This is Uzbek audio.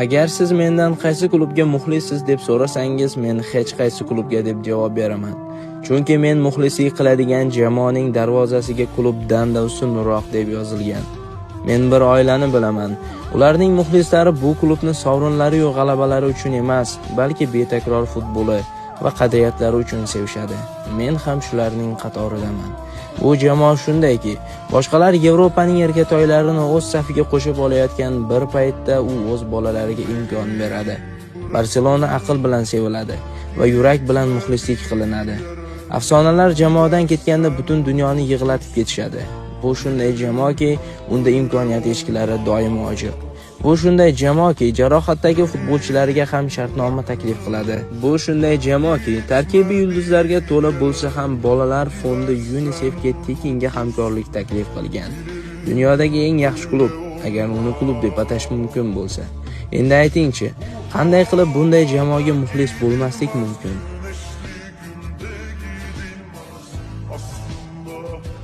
Agar siz mendan qaysi klubga muxlissiz deb so'rasangiz, men hech qaysi klubga deb javob beraman. Chunki men muxlislik qiladigan jamoaning darvozasiga klubdan-da ustunroq deb yozilgan. Men bir oilani bilaman. Ularning muxlislari bu klubni sovrinlari-yu g'alabalari uchun emas, balki betakror futboli va qadriyatlari uchun sevishadi. Men ham shularning qatoridaman. Bu jamoa shundayki, boshqalar Yevropaning erkatoylarini o'z safiga qo'shib olayotgan bir paytda u o'z bolalariga imkon beradi. Barselona aql bilan seviladi va yurak bilan muxlislik qilinadi. Afsonalar jamoadan ketganda butun dunyoni yig'latib ketishadi. Bu shunday jamoaki, unda imkoniyat eshiklari doimo ochiq. Bu shunday jamoaki, jarohatdagi futbolchilariga ham shartnoma taklif qiladi. Bu shunday jamoaki, tarkibi yulduzlarga to'la bo'lsa ham bolalar fondi UNICEFga tekinga hamkorlik taklif qilgan. Dunyodagi eng yaxshi klub, agar uni klub deb atash mumkin bo'lsa. Endi aytingchi, qanday qilib bunday jamoaga muxlis bo'lmaslik mumkin? Aslında.